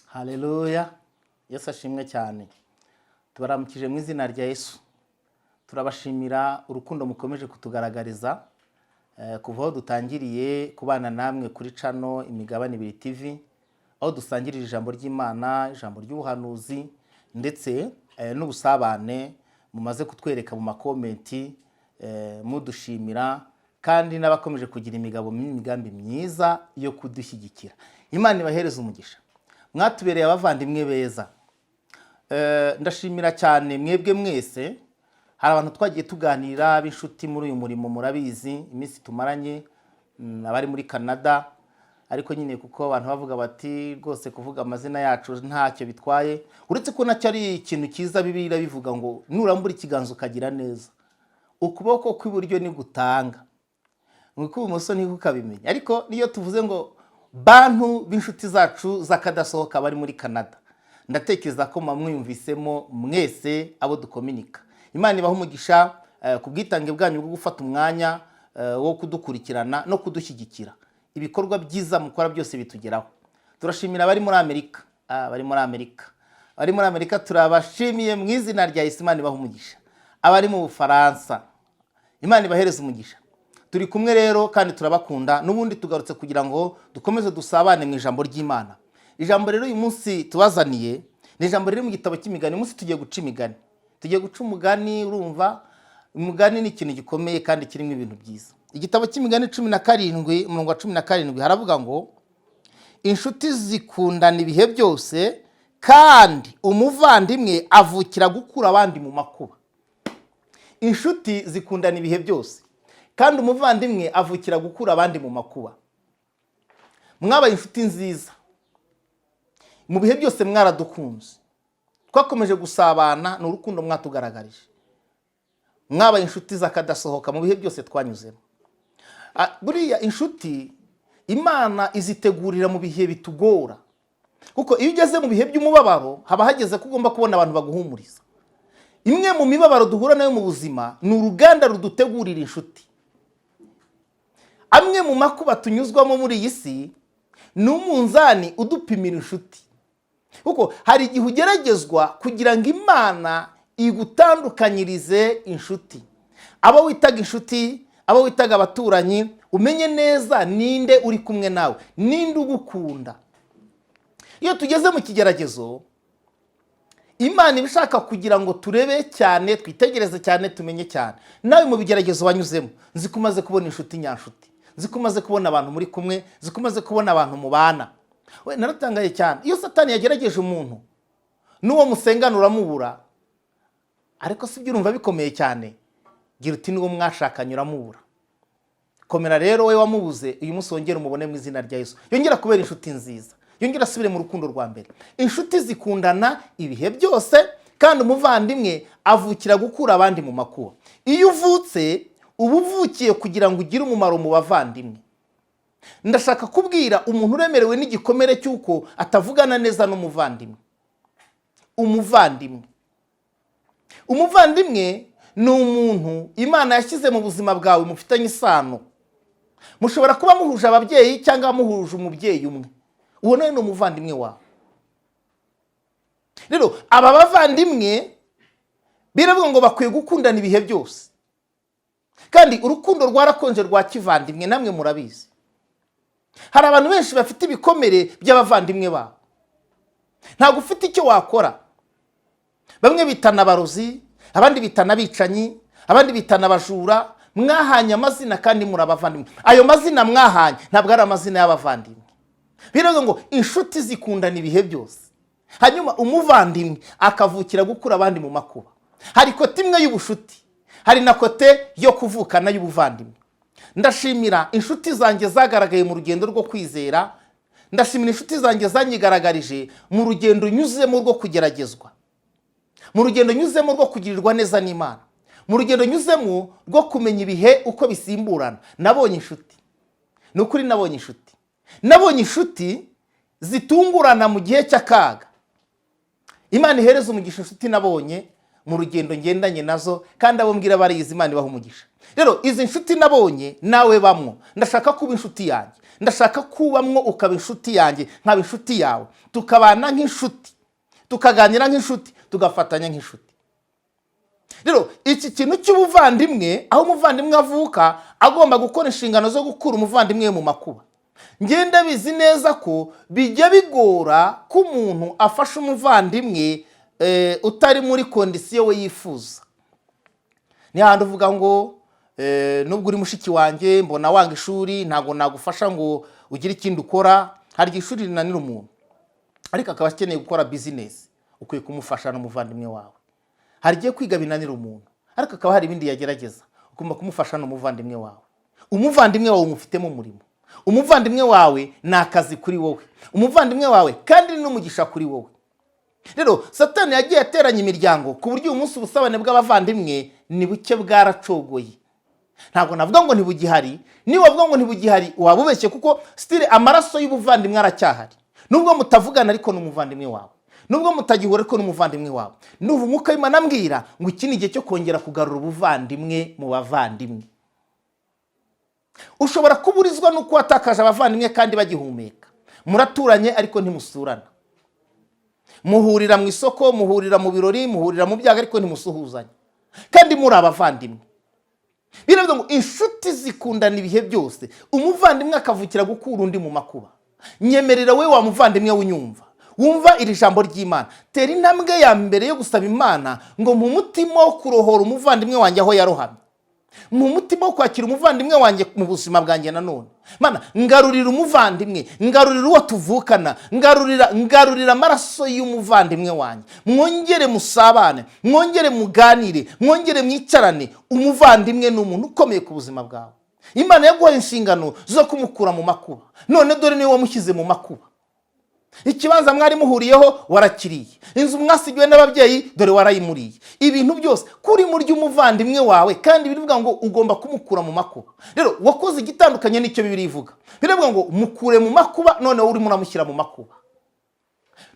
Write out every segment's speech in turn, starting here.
Haleluya! Yesu ashimwe cyane. Tubaramukije mu izina rya Yesu. Turabashimira urukundo mukomeje kutugaragariza kuva aho dutangiriye kubana namwe kuri channel Imigabane Ibiri TV, aho dusangirira ijambo ry'Imana, ijambo ry'ubuhanuzi, ndetse n'ubusabane mumaze kutwereka mu ma comments, mudushimira, kandi n'abakomeje kugira imigabo n'imigambi myiza yo kudushyigikira. Imana ibahereze umugisha. Mwatubereye abavandimwe beza. Ndashimira cyane mwebwe mwese. Hari abantu twagiye tuganira b'inshuti muri uyu murimo, murabizi iminsi tumaranye, abari muri Canada. Ariko nyine kuko abantu bavuga bati rwose kuvuga amazina yacu ntacyo bitwaye, uretse ko nacyo ari ikintu cyiza. Bibiliya bivuga ngo nurambura ikiganza ukagira neza, ukuboko kw'iburyo nigutanga, ukw'ibumoso ntikukabimenya. Ariko niyo tuvuze ngo bantu b'inshuti zacu z'akadasohoka bari muri Canada, ndatekereza ko mwamwiyumvisemo mwese abo dukominika. Imana ibaha umugisha ku bwitange bwanyu bwo gufata umwanya wo kudukurikirana no kudushyigikira. Ibikorwa byiza mukora byose bitugeraho. Turashimira abari muri Amerika. Bari muri Amerika, abari muri Amerika turabashimiye mu izina rya Yesu. Imana ibaha umugisha. Abari mu Bufaransa, Imana ibahereze umugisha. Turi kumwe rero kandi turabakunda. N'ubundi tugarutse kugira ngo dukomeze dusabane mu ijambo ry'Imana. Ijambo rero uyu munsi tubazaniye ni ijambo riri mu gitabo cy'Imigani. Uyu munsi tugiye guca imigani, tugiye guca umugani. Urumva, umugani ni ikintu gikomeye kandi kirimo ibintu byiza. Igitabo cy'Imigani 17, umurongo wa 17, haravuga ngo: "Inshuti zikundana ibihe byose, kandi umuvandimwe avukira gukura abandi mu makuba." Inshuti zikundana ibihe byose, kandi umuvandimwe avukira gukura abandi mu makuba. Mwabaye inshuti nziza mu bihe byose, mwaradukunze, twakomeje gusabana, ni urukundo mwatugaragarije. Mwabaye inshuti z'akadasohoka mu bihe byose twanyuzemo. Buriya inshuti Imana izitegurira mu bihe bitugora, kuko iyo ugeze mu bihe by'umubabaro haba hageze ko ugomba kubona abantu baguhumuriza. Imwe mu mibabaro duhura nayo mu buzima ni uruganda rudutegurira inshuti. Amwe mu makuba tunyuzwamo muri iyi si ni umunzani udupimira inshuti, kuko hari igihe ugeragezwa kugira ngo Imana igutandukanyirize inshuti, abo witaga inshuti, abo witaga abaturanyi, umenye neza ninde uri kumwe nawe, ninde ugukunda. Iyo tugeze mu kigeragezo, Imana iba ishaka kugira ngo turebe cyane, twitegereze cyane, tumenye cyane. Nawe mu bigeragezo wanyuzemo, nzi ko umaze kubona inshuti nyanshuti, nzi ko umaze kubona abantu muri kumwe, nzi ko umaze kubona abantu mubana. We naratangaye cyane, iyo Satani yagerageje umuntu, n'uwo musengana uramubura. Ariko si byo, urumva bikomeye cyane. Gira uti n'uwo mwashakanye uramubura. Komera rero we wamubuze, uyu munsi wongere umubone mu izina rya Yesu. Yongera kubera inshuti nziza, yongera asubire mu rukundo rwa mbere. Inshuti zikundana ibihe byose, kandi umuvandimwe avukira gukura abandi mu makuba. Iyo uvutse, uba uvukiye kugira ngo ugire umumaro mu bavandimwe. Ndashaka kubwira umuntu uremerewe n'igikomere cy'uko atavugana neza n'umuvandimwe. Umuvandimwe ni umuntu Imana yashyize mu buzima bwawe, mufitanye isano. Mushobora kuba muhuje ababyeyi cyangwa muhuje umubyeyi umwe, uwo nawe ni umuvandimwe wawe. Rero aba bavandimwe biravuga ngo bakwiye gukundana ibihe byose, kandi urukundo rwarakonje rwa kivandimwe, namwe murabizi. Hari abantu benshi bafite ibikomere by'abavandimwe babo, ntabwo ufite icyo wakora. Bamwe bitana abarozi, abandi bitana abicanyi, abandi bitana abajura. Mwahanye amazina kandi muri abavandimwe. Ayo mazina mwahanye ntabwo ari amazina y'abavandimwe. Biravuga ngo inshuti zikundana ibihe byose, hanyuma umuvandimwe akavukira gukura abandi mu makuba. Hari côté imwe y'ubushuti, hari na côté yo kuvukana y'ubuvandimwe. Ndashimira inshuti zanjye zagaragaye mu rugendo rwo kwizera. Ndashimira inshuti zanjye zanyigaragarije mu rugendo nyuzemo rwo kugeragezwa, mu rugendo nyuzemo rwo kugirirwa neza n'Imana, mu rugendo nyuzemo rwo kumenya ibihe uko bisimburana. Nabonye inshuti, ni ukuri nabonye inshuti. Nabonye inshuti zitungurana mu gihe cy'akaga. Imana ihereza umugisha inshuti nabonye mu rugendo ngendanye nazo, kandi abo mbwira bariyizi. Imana ibaha umugisha. Rero izi nshuti nabonye, nawe bamwo. Ndashaka kuba inshuti yanjye. Ndashaka kubamwo ukaba inshuti yanjye, nkaba inshuti yawe, tukabana nk'inshuti, tukaganira nk'inshuti, tugafatanya nk'inshuti. Rero iki kintu cy'ubuvandimwe, aho umuvandimwe avuka agomba gukora inshingano zo gukura umuvandimwe we mu makuba. Ngenda bizi neza ko bijya bigora ko umuntu afasha umuvandimwe utari muri condition we yifuza. Ni hahandi uvuga ngo nubwo uri mushiki wanjye, mbona wanga ishuri, ntabwo nagufasha ngo ugire ikindi ukora. Hari igihe ishuri rinanira umuntu ariko akaba akeneye gukora business, ukwiye kumufasha n'umuvandimwe wawe. Hari igihe kwiga binanira umuntu ariko akaba hari ibindi yagerageza, ugomba kumufasha n'umuvandimwe wawe. Umuvandimwe wawe umufitemo umurimo, umuvandimwe wawe ni akazi kuri wowe, umuvandimwe wawe kandi ni n'umugisha kuri wowe. Rero Satani yagiye ateranya imiryango ku buryo uyu munsi ubusabane bw'abavandimwe ni buke, bwaracogoye. Ntabwo navuga ngo ntibugihari. Niba wavuga ngo ntibugihari, waba ubeshye, kuko still amaraso y'ubuvandimwe aracyahari. Nubwo mutavugana ariko ni umuvandimwe wawe, nubwo mutagihura ariko ni umuvandimwe wawe. Nuva Umwuka w'Imana ambwira ngo iki ni igihe cyo kongera kugarura ubuvandimwe mu bavandimwe. Ushobora kuburizwa n'uko watakaje abavandimwe kandi bagihumeka. Muraturanye ariko ntimusurana, muhurira mu isoko, muhurira mu birori, muhurira mu byago, ariko ntimusuhuzanya kandi muri abavandimwe. Biravuga ngo inshuti zikundana ibihe byose. Umuvandimwe akavukira gukura undi mu makuba. Nyemerera we wa muvandimwe w'unyumva, wumva iri jambo ry'Imana, tera intambwe ya mbere yo gusaba Imana ngo mu mutima wo kurohora umuvandimwe wanjye aho yarohamye, mu mutima wo kwakira umuvandimwe wanjye mu buzima bwanjye nanone. Mana, ngarurira umuvandimwe, ngarurira uwo tuvukana, ngarurira, ngarurira amaraso y'umuvandimwe wanjye. Mwongere musabane, mwongere muganire, mwongere mwicarane. Umuvandimwe ni umuntu ukomeye ku buzima bwawe. Imana yaguhaye inshingano zo kumukura mu makuba, none dore niwe wamushyize mu makuba. Ikibanza mwari muhuriyeho warakiriye, inzu mwasigiwe n'ababyeyi dore warayimuriye, ibintu byose kuri murya umuvandimwe wawe, kandi birivuga ngo ugomba kumukura mu makuba. Rero wakoze igitandukanye n'icyo Bibiliya ivuga. Biravuga ngo mukure mu makuba, none wowe urimo uramushyira mu makuba.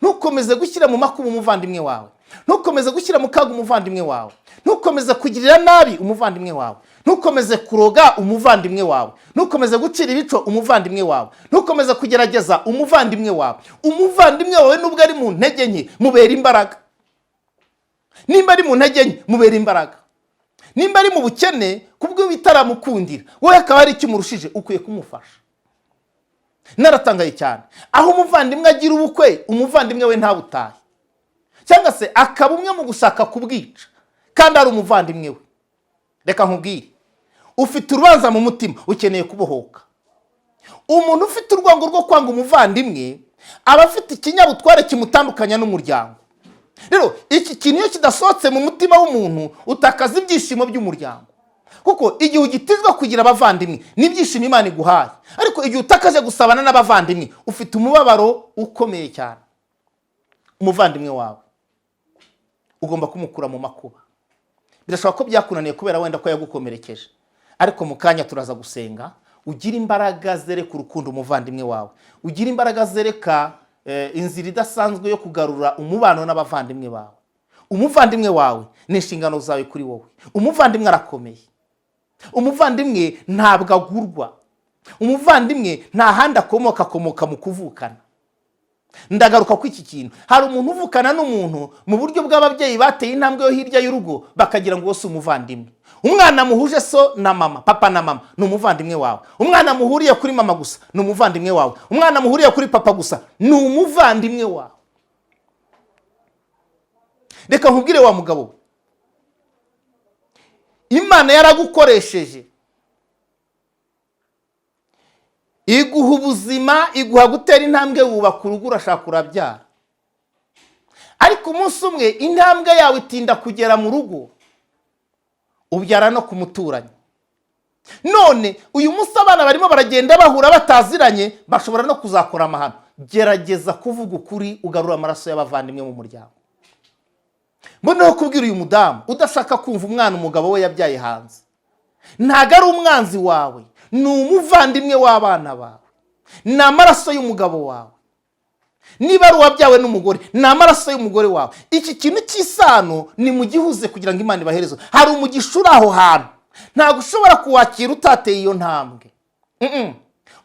Ntukomeze gushyira mu makuba umuvandimwe wawe, ntukomeze gushyira mu kaga umuvandimwe wawe, ntukomeze kugirira nabi umuvandimwe wawe, ntukomeze kuroga umuvandimwe wawe, ntukomeze gucira ibico umuvandimwe wawe, ntukomeze kugerageza umuvandimwe wawe. Umuvandimwe wawe nubwo ari mu ntege nke, mubera imbaraga. Nimba ari mu ntege nke, mubera imbaraga. Nimba ari mu bukene kubwo bitaramukundira, wowe akaba ari icyo umurushije, ukwiye kumufasha. Naratangaye cyane aho umuvandimwe agira ubukwe, umuvandimwe we ntabutahe, cyangwa se akaba umwe mu gushaka kubwica kandi ari umuvandimwe we. Reka nkubwire, ufite urubanza mu mutima, ukeneye kubohoka. Umuntu ufite urwango rwo kwanga umuvandimwe aba afite ikinyabutware kimutandukanya n'umuryango. Rero iki kintu iyo kidasohotse mu mutima w'umuntu, utakaza ibyishimo by'umuryango, kuko igihe ugitizwa kugira abavandimwe n'ibyishimo Imana iguhaye, ariko igihe utakaje gusabana n'abavandimwe, ufite umubabaro ukomeye cyane. Umuvandimwe wawe ugomba kumukura mu makuba. Birashoboka ko byakunaniye kubera wenda ko yagukomerekeje, ariko mu kanya turaza gusenga ugira imbaraga zereka urukundo umuvandimwe wawe, ugira imbaraga zereka inzira idasanzwe yo kugarura umubano n'abavandimwe bawe. Umuvandimwe wawe ni inshingano zawe kuri wowe. Umuvandimwe arakomeye, umuvandimwe ntabwo agurwa, umuvandimwe nta handi akomoka, akomoka mu kuvukana. Ndagaruka ku iki kintu. Hari umuntu uvukana n'umuntu mu buryo bw'ababyeyi bateye intambwe yo hirya y'urugo, bakagira ngo uwo si umuvandimwe. Umwana muhuje so na mama, papa na mama, ni umuvandimwe wawe. Umwana muhuriye kuri mama gusa ni umuvandimwe wawe. Umwana muhuriye kuri papa gusa ni umuvandimwe wawe. Reka nkubwire wa mugabo we, Imana yaragukoresheje, iguha ubuzima, iguha gutera intambwe, wubaka urugo, urashaka, urabyara, ariko umunsi umwe intambwe yawe itinda kugera mu rugo, ubyara no ku muturanyi. None uyu munsi abana barimo baragenda bahura bataziranye, bashobora no kuzakora amahano. Gerageza kuvuga ukuri, ugarura amaraso y'abavandimwe mu muryango. Mboneho kubwira uyu mudamu udashaka kumva umwana umugabo we yabyaye hanze, ntabwo ari umwanzi wawe, ni umuvandimwe w'abana bawe, ni amaraso y'umugabo wawe. Niba ari uwabyawe n'umugore, ni amaraso y'umugore wawe. Iki kintu cy'isano ni mu gihuze kugira ngo Imana ibahereze. Hari umugisha uri aho hantu, ntabwo ushobora kuwakira utateye iyo ntambwe.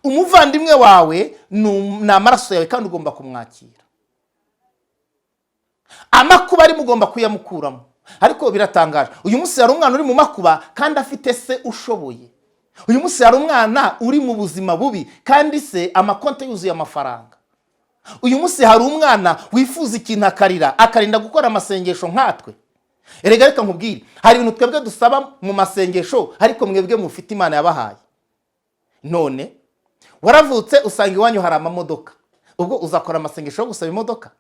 Umuvandimwe wawe ni amaraso yawe kandi ugomba kumwakira. Amakuba arimo ugomba kuyamukuramo. Ariko biratangaje, uyu munsi hari umwana uri mu makuba kandi afite se ushoboye. Uyu munsi hari umwana uri mu buzima bubi kandi se amakonti yuzuye amafaranga. Uyu munsi hari umwana wifuza ikintu akarira, akarinda gukora amasengesho nkatwe. Erega reka nkubwire, hari ibintu twebwe dusaba mu masengesho ariko mwebwe mufite Imana yabahaye. None waravutse usanga iwanyu hari amamodoka, ubwo uzakora amasengesho yo gusaba imodoka?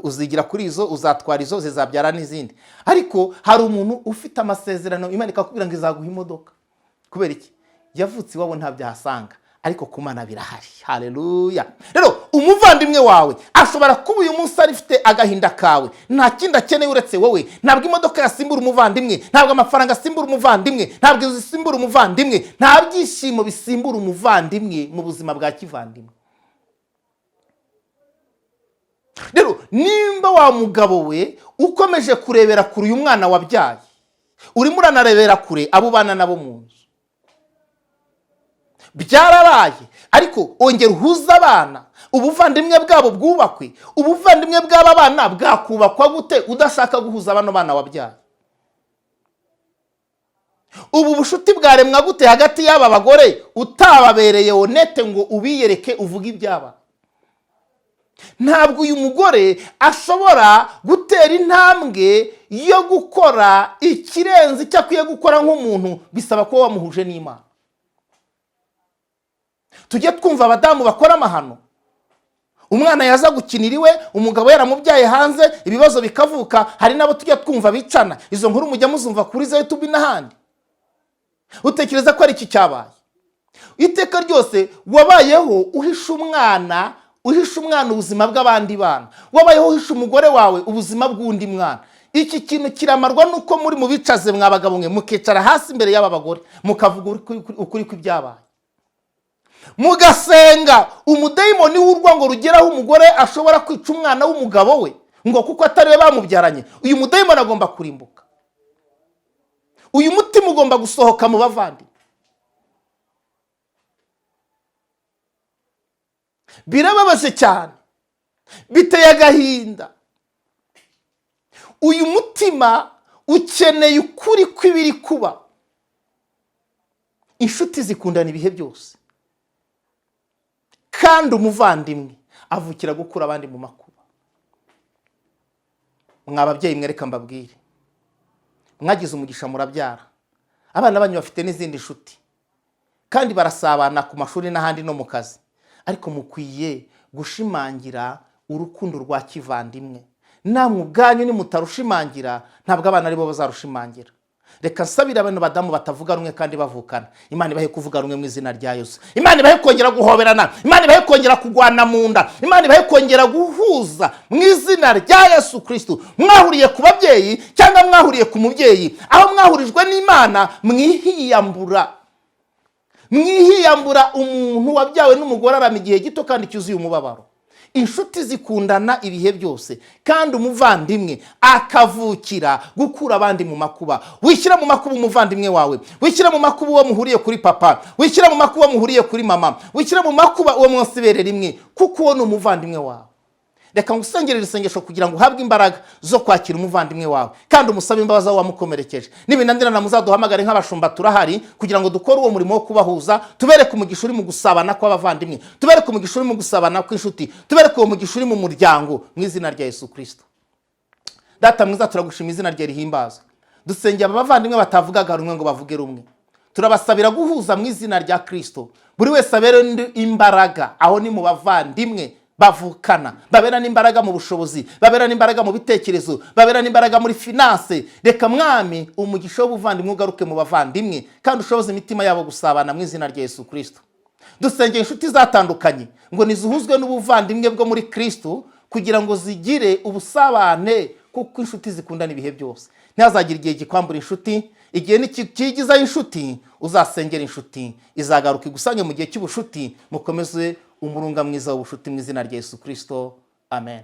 Uzigira kuri izo, uzatwara izo, zizabyara n'izindi. Ariko hari umuntu ufite amasezerano, Imana ikakubwira ngo izaguha imodoka. Kubera iki? Yavutse iwabo ntabyo ahasanga, ariko ku Mana birahari. Haleluya! Rero umuvandimwe wawe ashobora kuba uyu munsi afite agahinda kawe, nta kindi akeneye uretse wowe. Ntabwo imodoka yasimbura umuvandimwe, ntabwo amafaranga asimbura umuvandimwe, ntabwo inzu isimbura umuvandimwe, nta byishimo bisimbura umuvandimwe mu buzima bwa kivandimwe. Rero nimba wa mugabo we ukomeje kurebera kure uyu mwana wabyaye, urimo uranarebera kure abo ubana nabo mu nzu. Byarabaye, ariko ongera uhuze abana, ubuvandimwe bwabo bwubakwe. Ubuvandimwe bw'aba bana bwakubakwa gute udashaka guhuza bano bana wabyaye? Ubu bushuti bwaremwa gute hagati y'aba bagore utababereye honnête ngo ubiyereke uvuge ibyaba? Ntabwo uyu mugore ashobora gutera intambwe yo gukora ikirenze icyo akwiye gukora nk'umuntu, bisaba kuba wamuhuje n'Imana. Tujye twumva abadamu bakora amahano, umwana yaza gukinira iwe, umugabo yaramubyaye hanze, ibibazo bikavuka. Hari n'abo tujya twumva bicana, izo nkuru mujya muzumva kuri za YouTube n'ahandi. Utekereza ko ari iki cyabaye? Iteka ryose wabayeho uhisha umwana, uhisha umwana ubuzima bw'abandi bana, wabayeho uhisha umugore wawe ubuzima bw'undi mwana. Iki kintu kiramarwa nuko muri mu bicaze mwa bagabo mwe, mukicara hasi imbere y'aba bagore, mukavuga ukuri kw'ibyabaye, mugasenga. Umudayimoni w'urwango rugeraho umugore ashobora kwica umwana w'umugabo we ngo kuko atari we bamubyaranye, uyu mudayimoni agomba kurimbuka. Uyu mutima ugomba gusohoka mu bavandimwe. Birababaje cyane, biteye agahinda. Uyu mutima ukeneye ukuri kw'ibiri kuba. Inshuti zikundana ibihe byose, kandi umuvandimwe avukira gukura abandi mu makuba. Mwa babyeyi mwereka mbabwire, mwagize umugisha murabyara, abana banyu bafite n'izindi nshuti kandi barasabana ku mashuri n'ahandi no mu kazi, ariko mukwiye gushimangira urukundo rwa kivandimwe. Namwe ubwanyu nimutarushimangira, ntabwo abana aribo bazarushimangira. Reka nsabire abantu badamu batavuga rumwe kandi bavukana, Imana ibahe kuvuga rumwe mu izina rya Yesu. Imana ibahe kongera guhoberana, Imana ibahe kongera kugwana mu nda, Imana ibahe kongera guhuza mu izina rya Yesu Kristo. Mwahuriye ku babyeyi cyangwa mwahuriye ku mubyeyi, aho mwahurijwe n'Imana mwihiyambura. Mwihiyambura umuntu wabyawe n'umugore arama igihe gito kandi cyuzuye umubabaro. Inshuti zikundana ibihe byose, kandi umuvandimwe akavukira gukura abandi mu makuba. Wishyira mu makuba umuvandimwe wawe, wishyira mu makuba uwo muhuriye kuri papa, wishyira mu makuba uwo muhuriye kuri mama, wishyira mu makuba uwo mwose ibere rimwe, kuko uwo ni umuvandimwe wawe. Reka ngusengerere isengesho kugira ngo uhabwe imbaraga zo kwakira umuvandimwe wawe, kandi umusabe imbabazi aho wamukomerekeje. Nibinanirana muzaduhamagare nk'abashumba, turahari kugira ngo dukore uwo murimo wo kubahuza, tubereke umugisha uri mu gusabana kw'abavandimwe, tubereke umugisha uri mu gusabana kw'inshuti, tubereke uwo mugisha uri mu muryango mu izina rya Yesu Kristo. Data mwiza, turagushima, izina rye rihimbazwe. Dusengera aba bavandimwe batavugaga rumwe ngo bavuge rumwe, turabasabira guhuza mu izina rya Kristo. Buri wese abere undi imbaraga, aho ni mu bavandimwe bavukana, babera n'imbaraga mu bushobozi, babera n'imbaraga mu bitekerezo, babera n'imbaraga muri finance. Reka Mwami umugisha w'ubuvandimwe ugaruke mu bavandimwe, kandi ushoboze imitima yabo gusabana mu izina rya Yesu Kristo. Dusengeye inshuti zatandukanye ngo nizuhuzwe n'ubuvandimwe bwo muri Kristo, kugira ngo zigire ubusabane, kuko inshuti zikundana ibihe byose. Ntihazagire igihe gikwambura inshuti, igihe nikigizaho inshuti uzasengera inshuti izagaruka igusange mu gihe cy'ubushuti. Mukomeze umurunga mwiza w'ubushuti mu izina rya Yesu Kristo, amen.